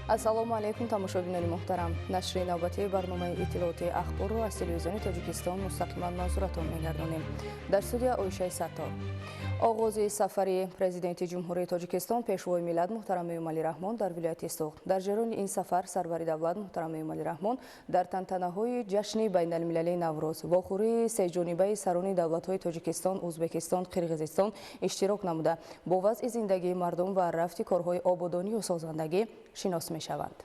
Ассалому алайкум, тамошобинони муҳтарам. Нашри навбатии барномаи иттилоотии ахборро аз телевизиони Тоҷикистон мустақиман манзуратон мегардонем. Дар студия Оишаи Саттор. Оғози сафари президенти Ҷумҳурии Тоҷикистон, пешвои миллат муҳтарам Эмомалӣ Раҳмон дар вилояти Суғд. Дар ҷараёни ин сафар сарвари давлат муҳтарам Эмомалӣ Раҳмон дар тантанаҳои ҷашни байналмилалии Наврӯз, вохӯрии сеҷонибаи сарони давлатҳои Тоҷикистон, Ӯзбекистон, Қирғизистон иштирок намуда, бо вазъи зиндагии мардум ва рафти корҳои ободонию созандагӣ шинос мешаванд.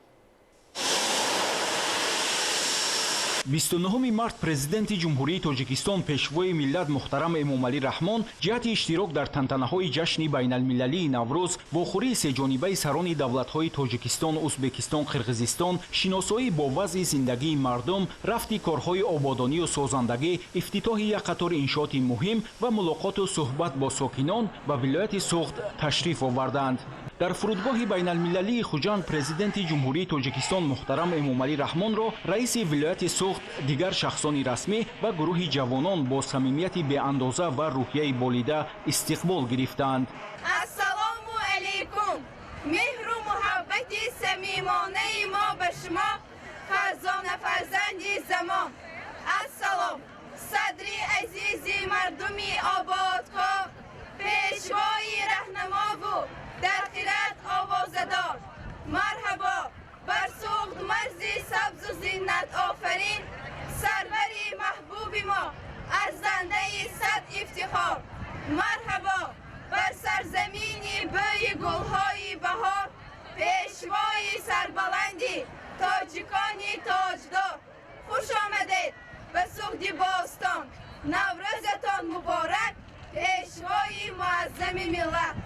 29 март президенти Ҷумҳурии Тоҷикистон, пешвои миллат муҳтарам Эмомалӣ Раҳмон ҷиҳати иштирок дар тантанаҳои ҷашни байналмилалии Наврӯз, вохӯрии сеҷонибаи сарони давлатҳои Тоҷикистон, Ӯзбекистон, Қирғизистон, шиносоӣ бо вазъи зиндагии мардум, рафти корҳои ободонию созандагӣ, ифтитоҳи як қатори иншооти муҳим ва мулоқоту суҳбат бо сокинон ба вилояти Суғд ташриф оварданд. Дар фурудгоҳи байналмилалии Хуҷанд президенти Ҷумҳурии Тоҷикистон муҳтарам Эмомалӣ Раҳмонро раиси вилояти Суғд, дигар шахсони расмӣ ва гурӯҳи ҷавонон бо самимияти беандоза ва рӯҳияи болида истиқбол гирифтанд. Ассалому алайкум! Меҳру муҳаббати самимонаи мо ба шумо, фарзона фарзанди замон. Ассалом, садри азизи мардуми ободкор, пешвои раҳнамову дар хират овозадор. Марҳабо бар Суғд, марзи сабзу зиннатофарин, сарвари маҳбуби мо, арзандаи сад ифтихор. Марҳабо бар сарзамини бӯи гулҳои баҳор, пешвои сарбаланди тоҷикони тоҷдор. Хуш омадед ба Суғди бостон, Наврӯзатон муборак, пешвои муаззами миллат.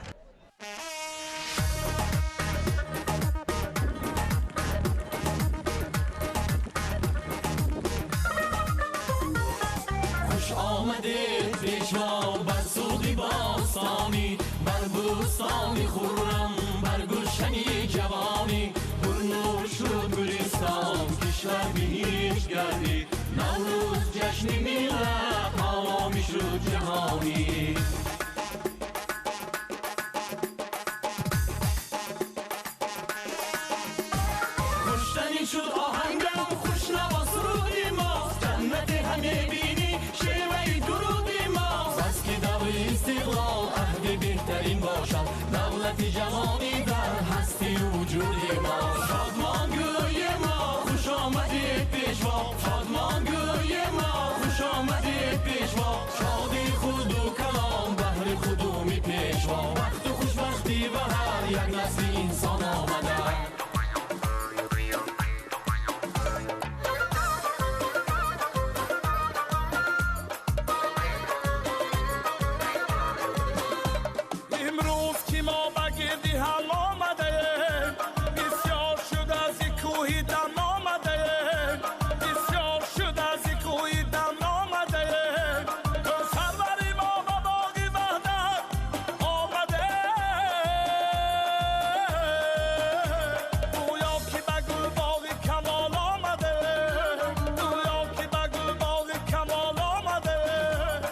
Хуш омадед, пешво, бар Суғди бостонӣ, бар бӯстони хуррам, бар гулшани ҷавонӣ. Пурнур шуд гулистон, кишвар биҳишт гардид, Наврӯз ҷашни миллат ҳоло мешуд ҷаҳонӣ. Хуштанин шуд оҳангам, хушнаво суруди мост, ҷаннате ҳаме бинӣ шеваи дуруди мост. Баски даври истиқлол аҳди беҳтарин бошад, давлати ҷавонӣ дар ҳастию вуҷуди мост. Шодмон гӯи мо, хуш омадед, пешво, шодмон гӯи мо, хуш омадед, пешво. Шоди худу калом баҳри худуми пешво, бахту хушбахтӣ ба ҳар як насли инсон омада. Имрӯз ки мо ба гирди ҳам омадаем, бисёр шуд аз кӯҳи дам омадаем, бисёр шуд аз кӯҳи дам омадаем. То сарвари мо ба боғи ваҳдат омадаем, гӯё ки ба гулбоғи камол омадаем, гӯё ки ба гулбоғи камол омадаем.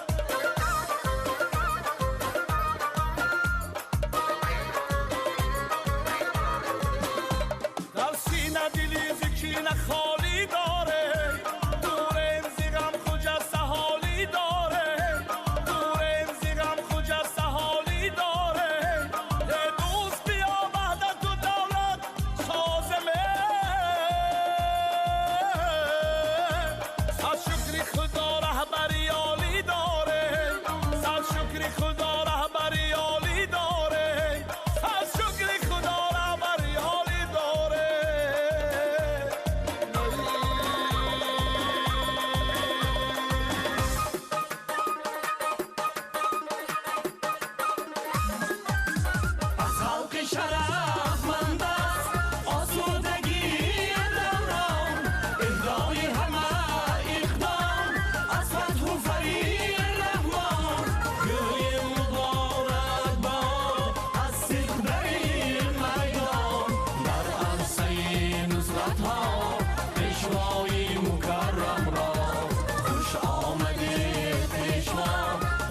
Дар сина дили зикина холӣ доре, дурем зи ғам хуҷаста ҳолӣ доре, дурем зи ғам хуҷаста ҳолӣ доре. Э дӯст, биё ваҳдату давлат соземе. Сад шукри худо, раҳбари олӣ доре, сад шукри худо, раҳбари олӣ доре, сад шукри худо, раҳбари олӣ доре. Аз халқи шарафманд аст осудагии даврон, иҳдои ҳама иқдом аз фатҳу фари Раҳмон. Гӯем муборак бод аз сиқдари майдон, дар арсаи нусратҳо пешвои мукаррамро. Хуш омадед, пешво,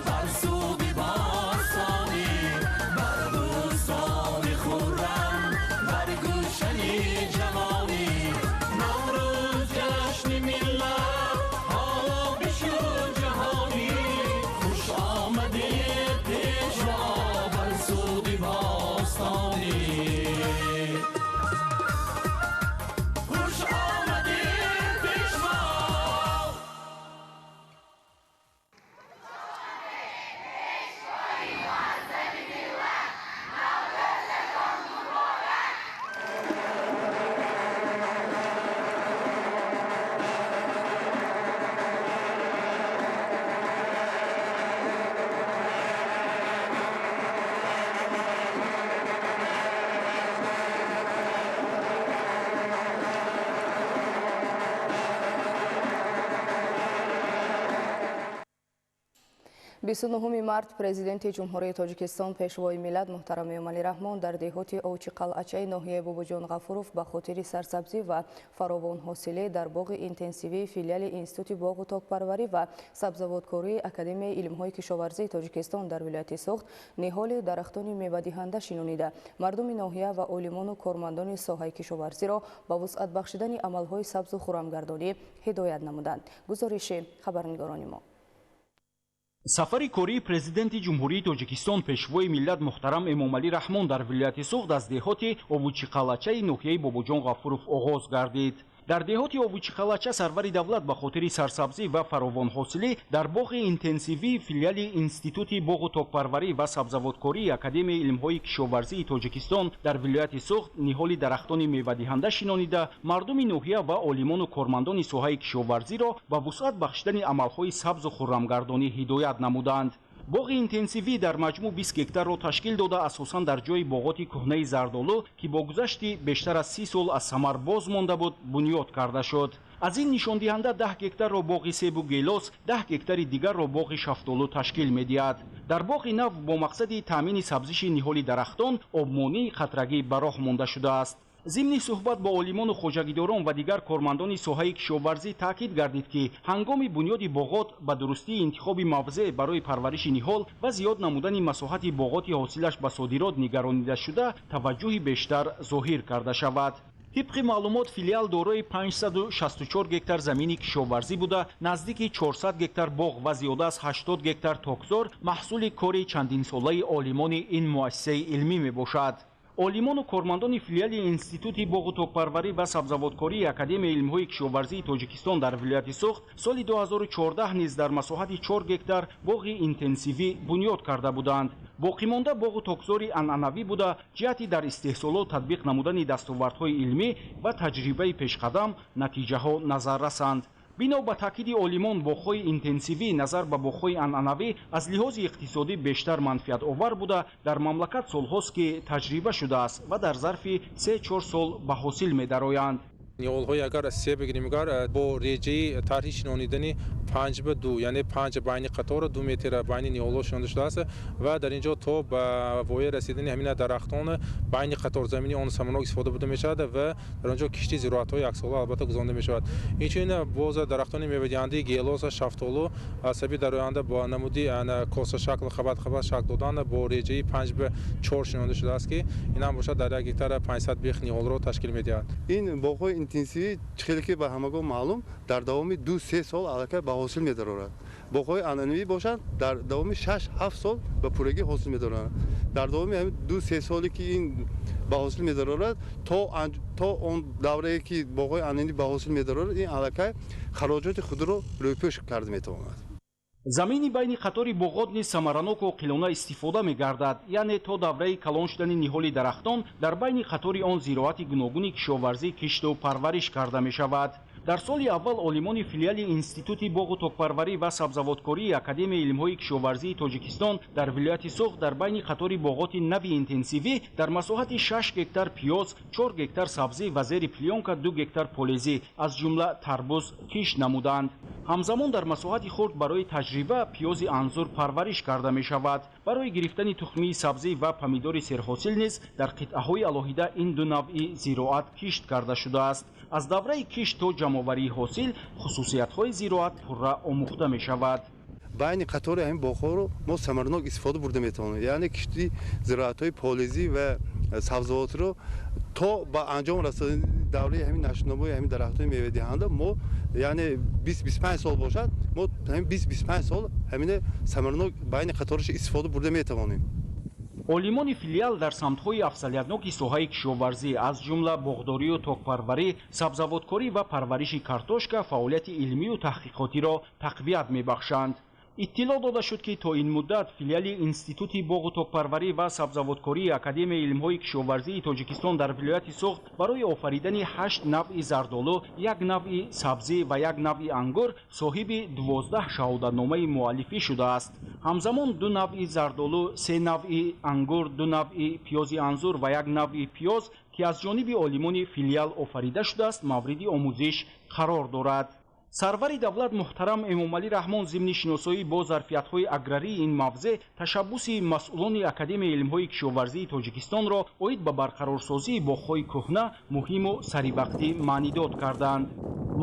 бар Суғди бостонӣ, бар бӯстони хуррам. бостонӣ. Хуш омадед пешво. 29 март Президенти Ҷумҳурии Тоҷикистон Пешвои миллат муҳтарам Эмомалӣ Раҳмон дар деҳоти Овчиқалъачаи ноҳияи Бобоҷон Ғафуров ба хотири сарсабзӣ ва фаровонҳосилӣ дар боғи интенсивии филиали Институти боғу токпарварӣ ва сабзавоткории Академияи илмҳои кишоварзии Тоҷикистон дар вилояти Суғд ниҳоли дарахтони мевадиҳанда шинонида, мардуми ноҳия ва олимону кормандони соҳаи кишоварзиро ба вусъат бахшидани амалҳои сабзу хуррамгардонӣ ҳидоят намуданд. Гузориши хабарнигорони мо. Сафари кории Президенти Ҷумҳурии Тоҷикистон Пешвои миллат муҳтарам Эмомалӣ Раҳмон дар вилояти Суғд аз деҳоти Овучиқалъачаи ноҳияи Бобоҷон Ғафуров оғоз гардид. Дар деҳоти Овучиқалъача сарвари давлат ба хотири сарсабзӣ ва фаровонҳосилӣ дар боғи интенсивии филиали Институти боғу токпарварӣ ва сабзавоткории Академияи илмҳои кишоварзии Тоҷикистон дар вилояти Суғд ниҳоли дарахтони мевадиҳанда шинонида, мардуми ноҳия ва олимону кормандони соҳаи кишоварзиро ба вусъат бахшидани амалҳои сабзу хуррамгардонӣ ҳидоят намуданд. Боғи интенсивӣ дар маҷмӯъ 20 гектарро ташкил дода, асосан дар ҷои боғоти кӯҳнаи зардолу, ки бо гузашти бештар аз 30 сол аз самар боз монда буд, бунёд карда шуд. Аз ин нишондиҳанда 10 гектарро боғи себу гелос, 10 гектари дигарро боғи шафтолу ташкил медиҳад. Дар боғи нав бо мақсади таъмини сабзиши ниҳоли дарахтон обмонии қатрагӣ ба роҳ монда шудааст. Зимни суҳбат бо олимону хоҷагидорон ва дигар кормандони соҳаи кишоварзӣ таъкид гардид, ки ҳангоми бунёди боғот ба дурустии интихоби мавзеъ барои парвариши ниҳол ва зиёд намудани масоҳати боғоти ҳосилаш ба содирот нигаронида шуда, таваҷҷӯҳи бештар зоҳир карда шавад. Тибқи маълумот, филиал дорои 564 гектар замини кишоварзӣ буда, наздики 400 гектар боғ ва зиёда аз 80 гектар токзор маҳсули кори чандинсолаи олимони ин муассисаи илмӣ мебошад. Олимону кормандони филиали Институти боғу токпарварӣ ва сабзавоткории Академияи илмҳои кишоварзии Тоҷикистон дар вилояти Суғд соли 2014 низ дар масоҳати 4 гектар боғи интенсивӣ бунёд карда буданд. Боқимонда боғу токзори анъанавӣ буда, ҷиҳати дар истеҳсолот татбиқ намудани дастовардҳои илмӣ ва таҷрибаи пешқадам натиҷаҳо назар расанд. Бино ба таъкиди олимон, боғҳои интенсивӣ назар ба боғҳои анъанавӣ аз лиҳози иқтисодӣ бештар манфиатовар буда, дар мамлакат солҳост, ки таҷриба шудааст ва дар зарфи 3-4 сол ба ҳосил медароянд. Ниҳолҳои агар себ бигирем, агар бо реҷаи тарҳи шинонидани 5 ба 2, яъне 5 байни қатора, 2 метр байни ниҳолҳо шинонда шудааст ва дар ин ҷо то ба воя расидани ҳамин дарахтон байни қаторзамини он самарнок истифода бурда мешавад ва дар он ҷо кишти зироатҳои яксола албатта гузаронда мешавад. Инчунин боз дарахтони мевадиҳандаи гелос, шафтолу асаби дар оянда бо намуди косашакл қабат қабат шакл додан бо реҷаи 5 ба 4 шинонда шудааст, ки ин ҳам бошад дар 1 гектар 500 бех ниҳолро ташкил медиҳад. Ин боғҳои интенсивӣ хеле ки ба ҳамагон маълум, дар давоми 2-3 сол аллакай ба ҳосил медарорад. Боғҳои анъанавӣ бошанд, дар давоми 6-7 сол ба пуррагӣ ҳосил медароранд. Дар давоми ҳамин 2-3 соле ки ин ба ҳосил медарорад, то он даврае ки боғҳои анъанавӣ ба ҳосил медарорад, ин аллакай хароҷоти худро рӯйпӯш карда метавонад. Замини байни қатори боғот низ самараноку оқилона истифода мегардад, яъне то давраи калон шудани ниҳоли дарахтон дар байни қатори он зироати гуногуни кишоварзӣ кишту парвариш карда мешавад. Дар соли аввал олимони филиали Институти боғу токпарварӣ ва сабзавоткории Академияи илмҳои кишоварзии Тоҷикистон дар вилояти Суғд дар байни қатори боғоти нави интенсивӣ дар масоҳати 6 гектар пиёз, 4 гектар сабзӣ ва зери плёнка 2 гектар полезӣ, аз ҷумла тарбуз кишт намуданд. Ҳамзамон дар масоҳати хурд барои таҷриба пиёзи анзур парвариш карда мешавад. Барои гирифтани тухмии сабзӣ ва помидори серҳосил низ дар қитъаҳои алоҳида ин ду навъи зироат кишт карда шудааст. Аз давраи кишт то ҷамъоварии ҳосил хусусиятҳои зироат пурра омӯхта мешавад. Байни қатори ҳамин боғҳоро мо самарнок истифода бурда метавонем, яъне кишти зироатҳои полезӣ ва сабзавотро то ба анҷом расидани давраи ҳамин нашъунамои ҳамин дарахтҳои мевадиҳанда мо, яъне 20-25 сол бошад, мо ҳамин 20-25 сол ҳамине самарнок байни қатораш истифода бурда метавонем. Олимони филиал дар самтҳои афзалиятноки соҳаи кишоварзӣ, аз ҷумла боғдорию токпарварӣ, сабзавоткорӣ ва парвариши картошка фаъолияти илмию таҳқиқотиро тақвият мебахшанд. Иттилоъ дода шуд, ки то ин муддат филиали Институти боғу токпарварӣ ва сабзавоткории Академияи илмҳои кишоварзии Тоҷикистон дар вилояти Суғд барои офаридани 8 навъи зардолу, 1 навъи сабзӣ ва 1 навъи ангур соҳиби 12 шаҳодатномаи муаллифӣ шудааст. Ҳамзамон 2 навъи зардолу, 3 навъи ангур, 2 навъи пиёзи анзур ва 1 навъи пиёз, ки аз ҷониби олимони филиал офарида шудааст, мавриди омӯзиш қарор дорад. Сарвари давлат муҳтарам Эмомалӣ Раҳмон зимни шиносоӣ бо зарфиятҳои аграрии ин мавзеъ ташаббуси масъулони Академияи илмҳои кишоварзии Тоҷикистонро оид ба барқарорсозии боғҳои кӯҳна муҳиму саривақтӣ маънидод карданд.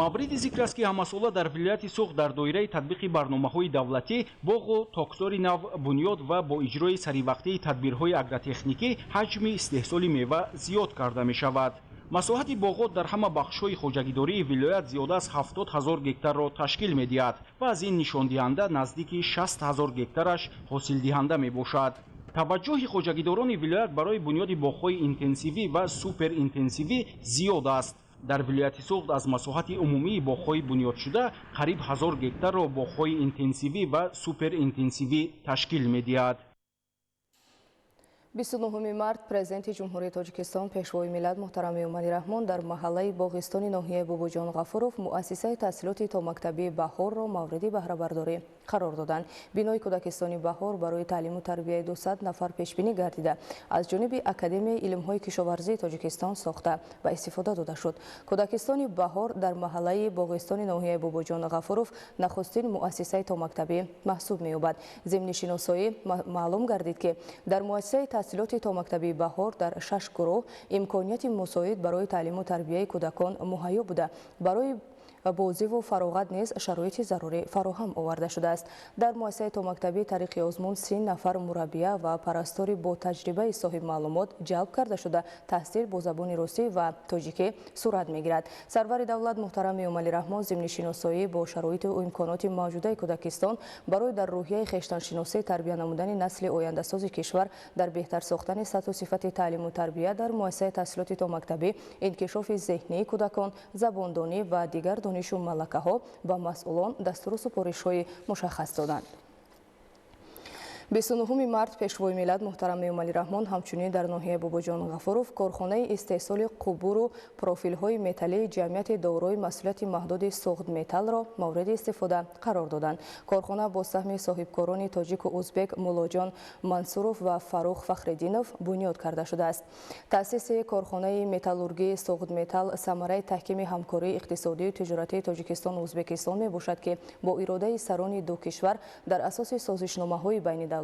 Мавриди зикр аст, ки ҳамасола дар вилояти Суғд дар доираи татбиқи барномаҳои давлатӣ боғу токзори нав бунёд ва бо иҷрои саривақтии тадбирҳои агротехникӣ ҳаҷми истеҳсоли мева зиёд карда мешавад. Масоҳати боғот дар ҳама бахшҳои хоҷагидории вилоят зиёда аз 70 000 гектарро ташкил медиҳад ва аз ин нишондиҳанда наздики 60 000 гектараш ҳосилдиҳанда мебошад. Таваҷҷӯҳи хоҷагидорони вилоят барои бунёди боғҳои интенсивӣ ва суперинтенсивӣ зиёд аст. Дар вилояти Суғд аз масоҳати умумии боғҳои бунёдшуда қариб 1000 гектарро боғҳои интенсивӣ ва суперинтенсивӣ ташкил медиҳад. 29 март Президенти Ҷумҳурии Тоҷикистон, Пешвои миллат муҳтарам Эмомалӣ Раҳмон дар маҳаллаи Боғистони ноҳияи Бобоҷон Ғафуров муассисаи таҳсилоти томактабии Баҳорро мавриди баҳрабардорӣ қарор доданд. Бинои кӯдакистони Баҳор барои таълиму тарбияи 200 нафар пешбинӣ гардида, аз ҷониби Академияи илмҳои кишоварзии Тоҷикистон сохта ва истифода дода шуд. Кӯдакистони Баҳор дар маҳаллаи Боғистони ноҳияи Бобоҷон Ғафуров нахустин муассисаи томактабӣ маҳсуб меёбад. Зимни шиносоӣ маълум гардид, ки дар муассисаи таҳсилоти томактабии Баҳор дар 6 гурӯҳ имконияти мусоид барои таълиму тарбияи кӯдакон муҳайё буда, барои бозиву фароғат низ шароити зарурӣ фароҳам оварда шудааст. Дар муассисаи томактабӣ тариқи озмун 30 нафар мураббия ва парастори бо таҷрибаи соҳибмаълумот ҷалб карда шуда, таҳсил бо забони русӣ ва тоҷикӣ сурат мегирад. Сарвари давлат муҳтарам Эмомалӣ Раҳмон зимни шиносоӣ бо шароиту имконоти мавҷудаи кӯдакистон барои дар рӯҳияи хештаншиносӣ тарбия намудани насли ояндасози кишвар, дар беҳтар сохтани сатҳу сифати таълиму тарбия дар муассисаи таҳсилоти томактабӣ, инкишофи зеҳнии кӯдакон, забондонӣ ва дигар донишу малакаҳо ба масъулон дастуру супоришҳои мушаххас доданд. 29 март Пешвои миллат муҳтарам Эмомалӣ Раҳмон ҳамчунин дар ноҳияи Бобоҷон Ғафуров корхонаи истеҳсоли қубуру профилҳои металлии ҷамъияти дорои масъулияти маҳдуди Суғдметаллро мавриди истифода қарор доданд. Корхона бо саҳми соҳибкорони тоҷику узбек Муллоҷон Мансуров ва Фаррух Фахриддинов бунёд карда шудааст. Таъсиси корхонаи металлургии Суғдметалл самараи таҳкими ҳамкории иқтисодию тиҷоратии Тоҷикистону Узбекистон мебошад, ки бо иродаи сарони ду кишвар дар асоси созишномаҳои байнидавлатӣ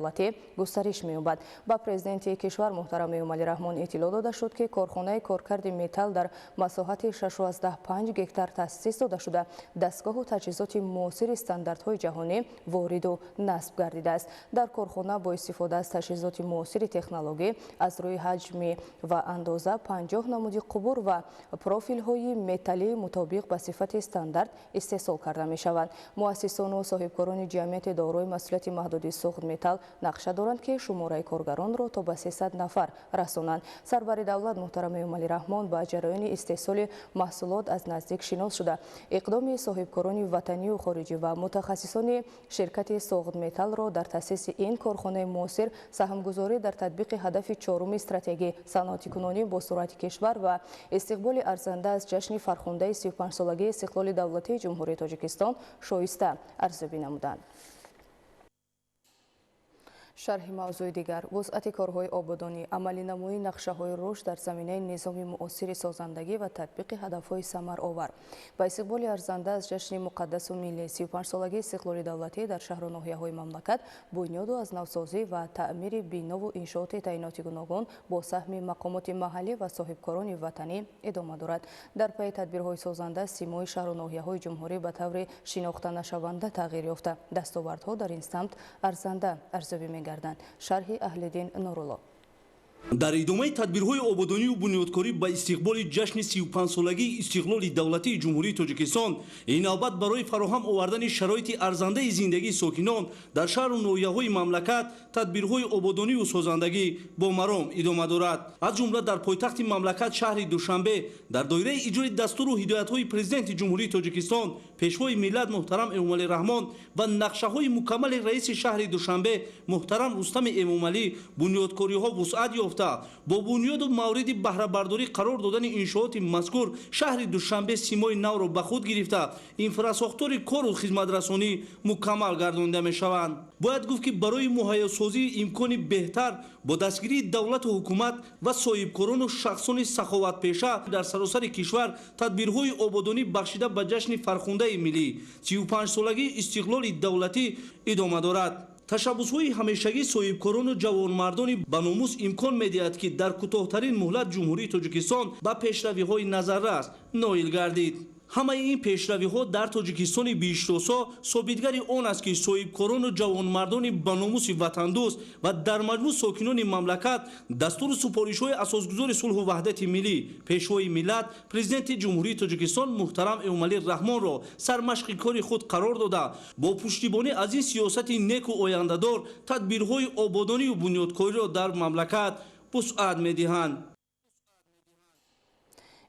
густариш меёбад. Ба президенти кишвар муҳтарам Эмомалӣ Раҳмон иттилоъ дода шуд, ки корхонаи коркарди металл дар масоҳати 6,5 гектар таъсис дода шуда, дастгоҳу таҷҳизоти муосири стандартҳои ҷаҳонӣ вориду насб гардидааст. Дар корхона бо истифода аз таҷҳизоти муосири технологӣ аз рӯи ҳаҷми ва андоза 50 намуди қубур ва профилҳои металлии мутобиқ ба сифати стандарт истеҳсол карда мешаванд. Муассисону соҳибкорони ҷамъияти дорои масъулияти маҳдуди Суғдметалл нақша доранд, ки шумораи коргаронро то ба 300 нафар расонанд. Сарвари давлат муҳтарам Эмомалӣ Раҳмон ба ҷараёни истеҳсоли маҳсулот аз наздик шинос шуда, иқдоми соҳибкорони ватанию хориҷӣ ва мутахассисони ширкати Суғдметаллро дар таъсиси ин корхонаи муосир, саҳмгузорӣ дар татбиқи ҳадафи чоруми стратегии саноатикунонӣ бо суръати кишвар ва истиқболи арзанда аз ҷашни фархундаи 35-солагии истиқлоли давлатии Ҷумҳурии Тоҷикистон шоиста арзёбӣ намуданд. Шарҳи мавзӯи дигар: вусъати корҳои ободонӣ, амалинамоии нақшаҳои рушд дар заминаи низоми муосири созандагӣ ва татбиқи ҳадафҳои самаровар. Ба истиқболи арзанда аз ҷашни муқаддасу миллӣ 35-солагии истиқлоли давлатӣ дар шаҳру ноҳияҳои мамлакат бунёду аз навсозӣ ва таъмири бинову иншооти таъиноти гуногун бо саҳми мақомоти маҳаллӣ ва соҳибкорони ватанӣ идома дорад. Дар пайи тадбирҳои созанда симои шаҳру ноҳияҳои ҷумҳурӣ ба таври шинохтанашаванда тағйир ёфта, дастовардҳо дар ин самт арзанда арзёбӣ мегарданд. Шарҳи Аҳлиддин Нурулло. Дар идомаи тадбирҳои ободонию бунёдкорӣ ба истиқболи ҷашни 35-солагии истиқлоли давлатии Ҷумҳурии Тоҷикистон, ин навбат барои фароҳам овардани шароити арзандаи зиндагии сокинон дар шаҳру ноҳияҳои мамлакат тадбирҳои ободонию созандагӣ бо маром идома дорад. Аз ҷумла дар пойтахти мамлакат шаҳри Душанбе дар доираи иҷрои дастуру ҳидоятҳои Президенти Ҷумҳурии Тоҷикистон, Пешвои миллат муҳтарам Эмомалӣ Раҳмон ва нақшаҳои мукаммали раиси шаҳри Душанбе муҳтарам Рустами Эмомалӣ бунёдкориҳо вусъат ёфта, бо бунёду мавриди баҳрабардорӣ қарор додани иншооти мазкур шаҳри Душанбе симои навро ба худ гирифта, инфрасохтори кору хизматрасонӣ мукаммал гардонида мешаванд. Бояд гуфт, ки барои муҳайёсозии имкони беҳтар бо дастгирии давлату ҳукумат ва соҳибкорону шахсони саховатпеша дар саросари кишвар тадбирҳои ободонӣ бахшида ба ҷашни фархундаи миллӣ 35-солагии истиқлоли давлатӣ идома дорад. Ташаббусҳои ҳамешагии соҳибкорону ҷавонмардони ба номус имкон медиҳад, ки дар кӯтоҳтарин муҳлат Ҷумҳурии Тоҷикистон ба пешравиҳои назаррас ноил гардид. Ҳамаи ин пешравиҳо дар Тоҷикистони биҳиштосо собитгари он аст, ки соҳибкорону ҷавонмардони ба номуси ватандӯст ва дар маҷмӯъ сокинони мамлакат дастуру супоришҳои асосгузори сулҳу ваҳдати миллӣ, Пешвои миллат, Президенти Ҷумҳурии Тоҷикистон муҳтарам Эмомалӣ Раҳмонро сармашқи кори худ қарор дода, бо пуштибонӣ аз ин сиёсати неку ояндадор тадбирҳои ободонию бунёдкориро дар мамлакат вусъат медиҳанд.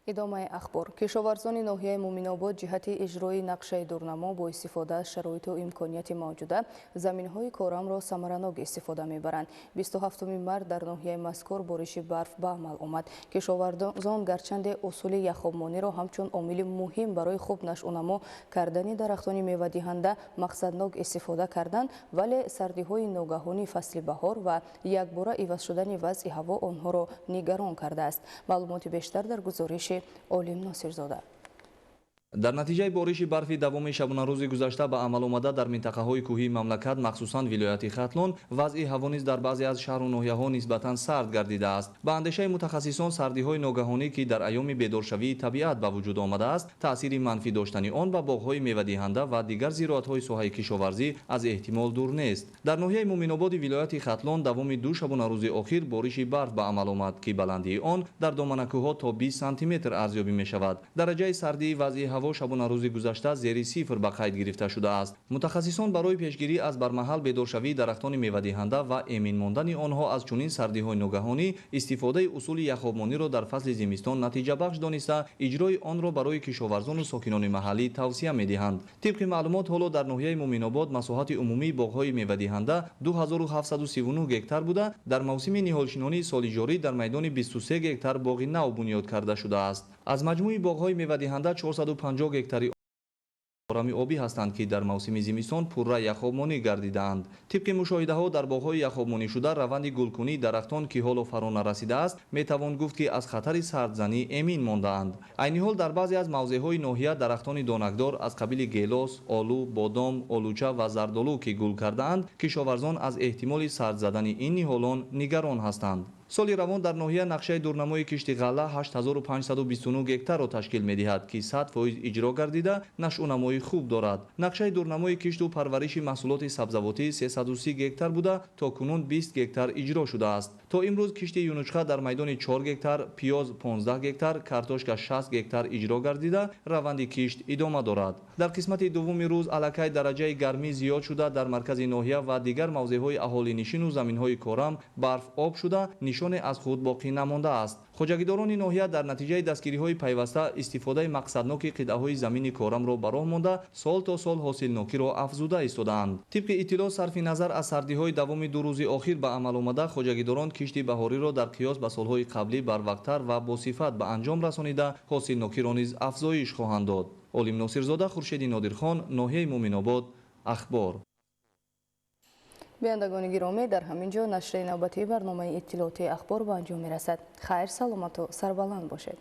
Идомаи ахбор. Кишоварзони ноҳияи Муминобод ҷиҳати иҷрои нақшаи дурнамо бо истифода аз шароиту имконияти мавҷуда заминҳои корамро самаранок истифода мебаранд. 27 март дар ноҳияи мазкур бориши барф ба амал омад. Кишоварзон гарчанде усули яхобмониро ҳамчун омили муҳим барои хуб нашъунамо кардани дарахтони мевадиҳанда мақсаднок истифода карданд, вале сардиҳои ногаҳонии фасли баҳор ва якбора иваз шудани вазъи ҳаво онҳоро нигарон кардааст. Маълумоти бештар дар гузориши Олим Носирзода. Дар натиҷаи бориши барфи давоми шабонарӯзи гузашта ба амал омада дар минтақаҳои кӯҳии мамлакат, махсусан вилояти Хатлон, вазъи ҳаво низ дар баъзе аз шаҳру ноҳияҳо нисбатан сард гардидааст. Ба андешаи мутахассисон, сардиҳои ногаҳонӣ, ки дар айёми бедоршавии табиат ба вуҷуд омадааст, таъсири манфӣ доштани он ба боғҳои мевадиҳанда ва дигар зироатҳои соҳаи кишоварзӣ аз эҳтимол дур нест. Дар ноҳияи Муминободи вилояти Хатлон давоми ду шабонарӯзи охир бориши барф ба амал омад, ки баландии он дар доманакӯҳҳо то 20 сантиметр арзёбӣ мешавад. Дараҷаи сардии вазъи ҳаво шабонарӯзи гузашта зери сифр ба қайд гирифта шудааст. Мутахассисон барои пешгирӣ аз бармаҳал бедоршавии дарахтони мевадиҳанда ва эмин мондани онҳо аз чунин сардиҳои ногаҳонӣ истифодаи усули яхобмониро дар фасли зимистон натиҷабахш дониста, иҷрои онро барои кишоварзону сокинони маҳаллӣ тавсия медиҳанд. Тибқи маълумот, ҳоло дар ноҳияи Муминобод масоҳати умумии боғҳои мевадиҳанда 2739 гектар буда, дар мавсими ниҳолшинонии соли ҷорӣ дар майдони 23 гектар боғи нав бунёд карда шудааст. Аз маҷмӯи боғҳои мевадиҳанда 450 гектари орами обӣ ҳастанд, ки дар мавсими зимистон пурра яхобмонӣ гардидаанд. Тибқи мушоҳидаҳо, дар боғҳои яхобмонишуда раванди гулкунии дарахтон, ки ҳоло фаро нарасидааст, метавон гуфт, ки аз хатари сардзанӣ эмин мондаанд. Айни ҳол дар баъзе аз мавзеъҳои ноҳия дарахтони донакдор аз қабили гелос, олу, бодом, олуча ва зардолу, ки гул кардаанд, кишоварзон аз эҳтимоли сард задани ин ниҳолон нигарон ҳастанд. Соли равон дар ноҳия нақшаи дурнамои кишти ғалла 8529 гектарро ташкил медиҳад, ки 100% иҷро гардида, нашъунамои хуб дорад. Нақшаи дурнамои кишту парвариши маҳсулоти сабзавотӣ 330 гектар буда, то кунун 20 гектар иҷро шудааст. То имрӯз кишти юнучқа дар майдони 4 гектар, пиёз 15 гектар, картошка 60 гектар иҷро гардида, раванди кишт идома дорад. Дар қисмати дуввуми рӯз аллакай дараҷаи гармӣ зиёд шуда, дар маркази ноҳия ва дигар мавзеъҳои аҳолинишину заминҳои корам барф об шуда, нишоне аз худ боқӣ намондааст. Хоҷагидорони ноҳия дар натиҷаи дастгириҳои пайваста истифодаи мақсадноки қитъаҳои замини корамро ба роҳ монда, сол то сол ҳосилнокиро афзуда истодаанд. Тибқи иттилоъ, сарфи назар аз сардиҳои давоми ду рӯзи охир ба амал омада, хоҷагидорон кишти баҳориро дар қиёс ба солҳои қаблӣ барвақттар ва босифат ба анҷом расонида, ҳосилнокиро низ афзоиш хоҳанд дод. Олим Носирзода, Хуршеди Нодирхон, ноҳияи Муминобод, Ахбор. Бинандагони гиромӣ, дар ҳамин ҷо нашри навбатии барномаи иттилоотии ахбор ба анҷом мерасад. Хайр, саломату сарбаланд бошед.